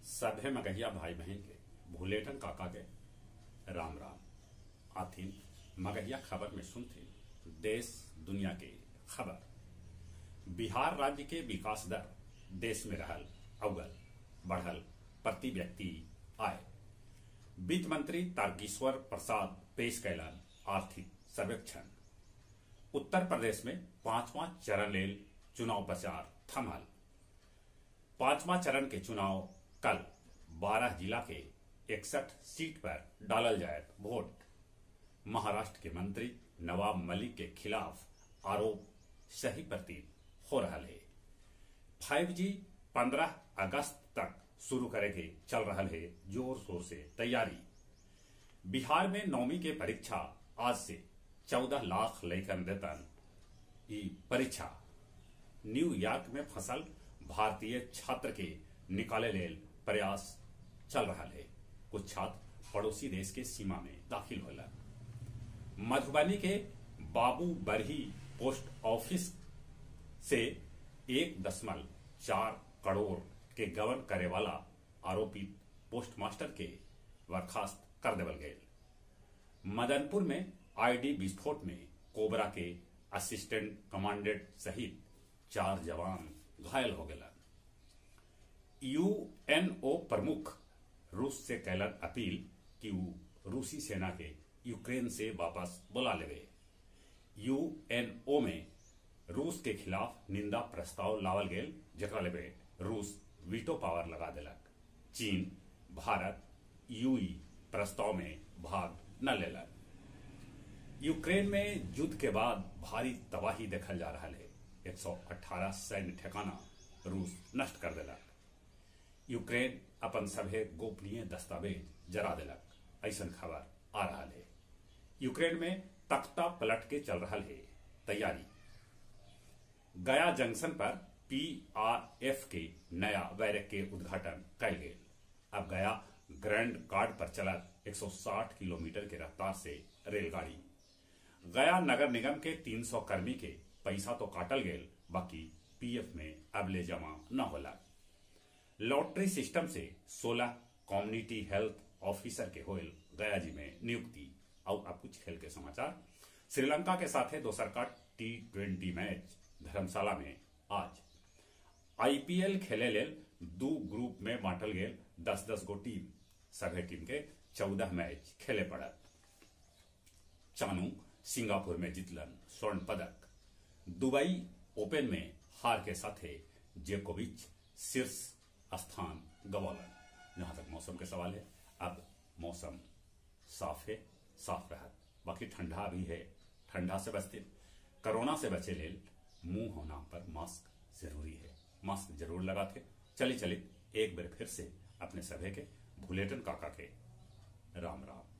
सभे मगहिया भाई बहन के भुलेटन काका के राम राम। आथिन मगहिया खबर में सुनथिन देश दुनिया के खबर। बिहार राज्य के विकास दर देश में रहल अव्वल, बढ़ल प्रति व्यक्ति आय। वित्त मंत्री तारकिशोर प्रसाद पेश कैलन आर्थिक सर्वेक्षण। उत्तर प्रदेश में पांचवा चरण लेल चुनाव प्रचार थमल। पांचवा चरण के चुनाव कल 12 जिला के 61 सीट पर डालल जायत वोट। महाराष्ट्र के मंत्री नवाब मलिक के खिलाफ आरोप सही प्रतीत हो रहा है। 5G 15 अगस्त तक शुरू करे के चल रहा है जोर शोर से तैयारी। बिहार में 9वीं के परीक्षा आज से 14 लाख लैकन देतन ई परीक्षा। न्यूयॉर्क में फसल भारतीय छात्र के निकाले लेल प्रयास चल रहा है। कुछ छात्र पड़ोसी देश के सीमा में दाखिल होला। मधुबनी के बाबू बरही पोस्ट ऑफिस से 1.4 करोड़ के गबन करे वाला आरोपित पोस्टमास्टर के बर्खास्त कर देवल गये। मदनपुर में आईडी विस्फोट में कोबरा के असिस्टेंट कमांडेंट सहित 4 जवान घायल हो गए। यूएनओ प्रमुख रूस से कैलन अपील कि वो रूसी सेना के यूक्रेन से वापस बुला लेवे। यूएनओ में रूस के खिलाफ निंदा प्रस्ताव लावल गेल, जकरा लेवे रूस वीटो पावर लगा देलक। चीन, भारत, यूई प्रस्ताव में भाग न लेलक। यूक्रेन में युद्ध के बाद भारी तबाही देखल जा रहा है। 118 सैन्य ठिकाना रूस नष्ट कर देलक। यूक्रेन अपन सभे गोपनीय दस्तावेज जरा देलक, ऐसा खबर आ रहा है। यूक्रेन में तख्ता पलट के चल रहा है तैयारी। गया जंक्शन पर पीआरएफ के नया बैरक के उद्घाटन कल गेल। अब गया ग्रैंड कार्ड पर चला 160 किलोमीटर के रफ्तार से रेलगाड़ी। गया नगर निगम के 300 कर्मी के पैसा तो काटल गेल, बाकी पीएफ में अब ले जमा न होला। लॉटरी सिस्टम से 16 कम्युनिटी हेल्थ ऑफिसर के होल गया जी में नियुक्ति। और अब कुछ खेल के समाचार। श्रीलंका के साथ दोसर का T20 match धर्मशाला में आज। आईपीएल खेले लेल 2 ग्रुप में बांटल गेल 10-10 गो टीम। सभे टीम के 14 मैच खेले पड़त। चानू सिंगापुर में जीतलन स्वर्ण पदक। दुबई ओपन में हार के साथे जोकोविच शीर्ष स्थान गवालन। जहां तक मौसम के सवाल है, अब मौसम साफ है, साफ रहत, बाकी ठंडा भी है। ठंडा से बचते, कोरोना से बचे लेल मुंह होना पर मास्क जरूरी है, मास्क जरूर लगाते। चली चली एक बार फिर से अपने सभे के भुलेटन काका के राम राम।